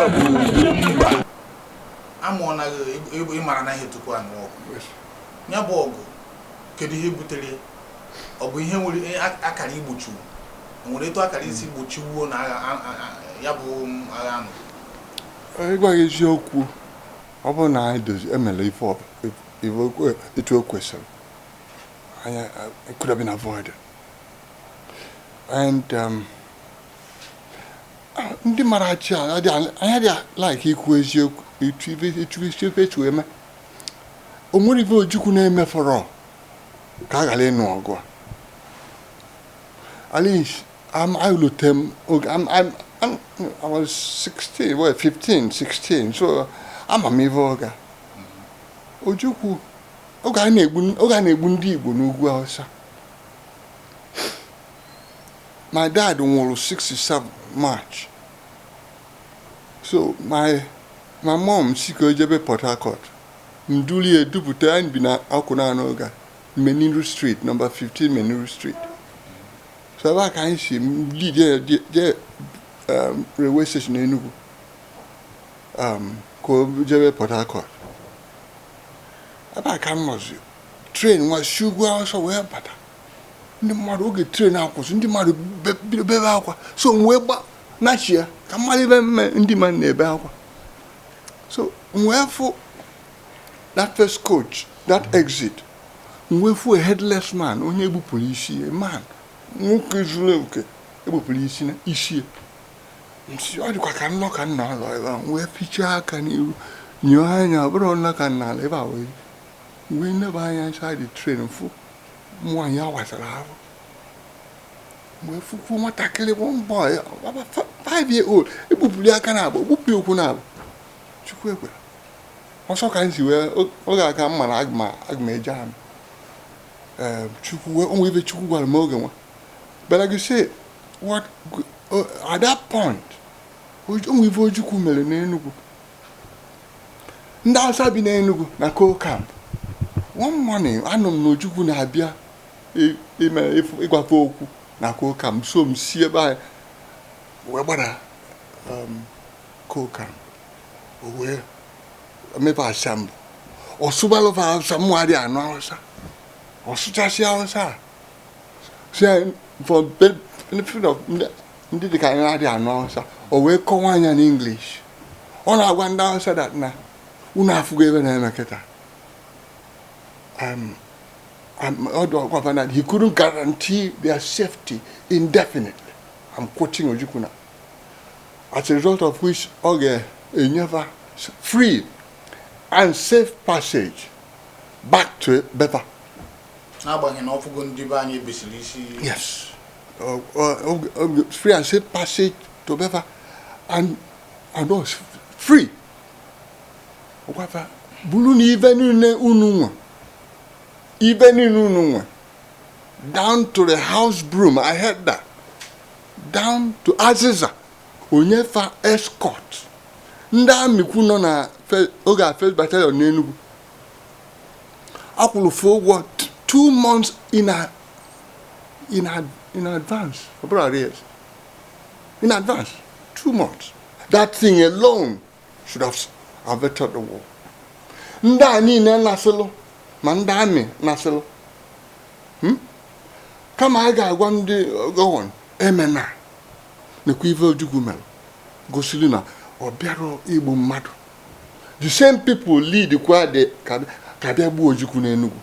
Ugwumba bụ Ugwumba. Amụọ na ịmara na ihe tupu anụ ọgụ ya bụ ọgụ. Kedu ihe butere ya? Ọ bụ ihe nwere akara igbochiwu, nwere etu akara isi gbochiwuo na agha ya bụ agha anụ? Ịgwa gị eziokwu, ọ bụrụ na anyị dozi emere ife etu o kwesịrị anyị, it could have been avoided. And ndị mara achị a anyị adịghị like ikwu eziokwu etu ife etu ife etu eme. O nwere ife Ojukwu na-emefọrọ ka a ghara ịnụ ọgụ a. At least I looked him I'm, I was 16, well, 15, 16, so ama m ife oge Ojukwu, oge a na-egbu ndị Igbo n'ugwu Hausa. My dad nwụrụ 67 March, so my mom si ka o jebe Port Harcourt, nduli edupụta anyị bi na akwụna n'oge a, Meniru Street, number 15 Meniru Street. So ebe a ka anyị si lead je je railway station Enugu ka o jebe Port Harcourt. Ebe a ka m nọzi, train nwa si ugwu Awụsa wee bata. Ndị mmadụ, oge train akwụsị, ndị mmadụ bido bebe akwa. So m wee gba nachi ya ka mmadụ ebe mme ndị mmadụ na-ebe akwa. So m wee fụ that first coach, that exit, m wee fụ a headless man, onye egbupụrụ isi ya, man, nwoke zuru oke, egbupụrụ isi na isi ya. Nsi ọ dịkwa ka nnọ ka nna alọ ebe ahụ, wee fichaa aka n'iru, nyoo anya, ọ bụrụ nnọ ka nna alọ ebe a, wee neba anya inside the train, fụ nwaanyị a wasara ahụ, wee fụkwuo nwatakịrị, one boy, about 5 year old, egbupụrụ ya aka na abụ, gbupụ ya ụkwụ na abụ. Chukwu ekwere ọsọ ka m si wee oge aka m mara aga m eje amị. Ee, Chukwu wee onwe ife Chukwu gwara m oge nwa. But like you say, what at that point, onwe ife Ojukwu mere n'Enugu. Ndị Hausa bi n'Enugu na coal camp, one morning anọ m na Ojukwu na-abịa ime ịgwafe okwu na coal camp. So m si ebe anyị wee gbara coal camp, o wee mepe assemble, ọsụbalụfa Hausa, mụ adịghị anụ Hausa. Ọsụchasị Hausa a, si anyị for benefit of ndị dị ka anyị na-adịghị anụ Hausa, o wee kọwaa anya n'English. Ọ na-agwa ndị Hausa that na unu afụgo ebe na-eme kịta. Ọ dị ọgwafa na he couldn't guarantee their safety indefinitely. I'm quoting Ojukwu now. As a result of which ọ ga-enyefa free and safe passage back to Befa. N'agbanyeghị na ọfụgo ndị be anyị ebesiri isi. Yes. Free and safe passage to Befa and us free. Ọgwafa buru na ife niile unu nwe, ife niile unu nwe, down to the house broom, I heard that, down to azịza, onyefa escort. Ndị amịkwu nọ na oge a first battalion n'Enugu akwụrụ fụ ụgwọ 2 months in advance, ọ bụrụ arrears, in advance 2 months. That thing alone should have averted the war. Ndị a niile nasịlụ, ma ndị amị nasịlụ. Kama a ga-agwa ndị gọvanọ emena nekwa ife Ojukwu mere gosiri na ọ bịara igbu mmadụ. The same people lead kwa the ka bịa gbuo Ojukwu n'Enugu.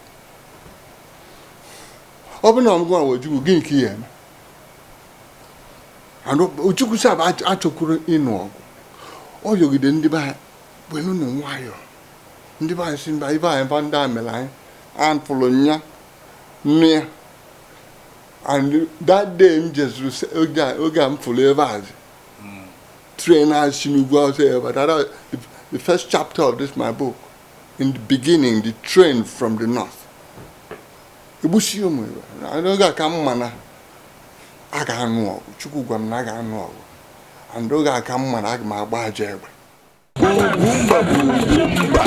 Ọ bụ na ọmụgwọ Ojukwu, gịnị ka ihe eme? And Ojukwu sab achọkwuru ịnụ ọgụ. Ọ yọgide ndị be anyị, welu nụ nwayọọ. Ndị be anyị si mba, ibe anyị ba ndị a mere anyị anfụrụ nya nnu ya. And that day m jezuru oge a m fụrụ ebe a train a si n'ugwu Awụsa ebe that the first chapter of this my book, in the beginning, the train from the north egbusi ụmụ ebe. Oge a ka m ma na a ga-anụ ọgụ. Chukwu gwa m na a ga-anụ ọgụ, and oge a ka m ma na aga m agba aja egbe. Ugwumba bụ Ugwumba.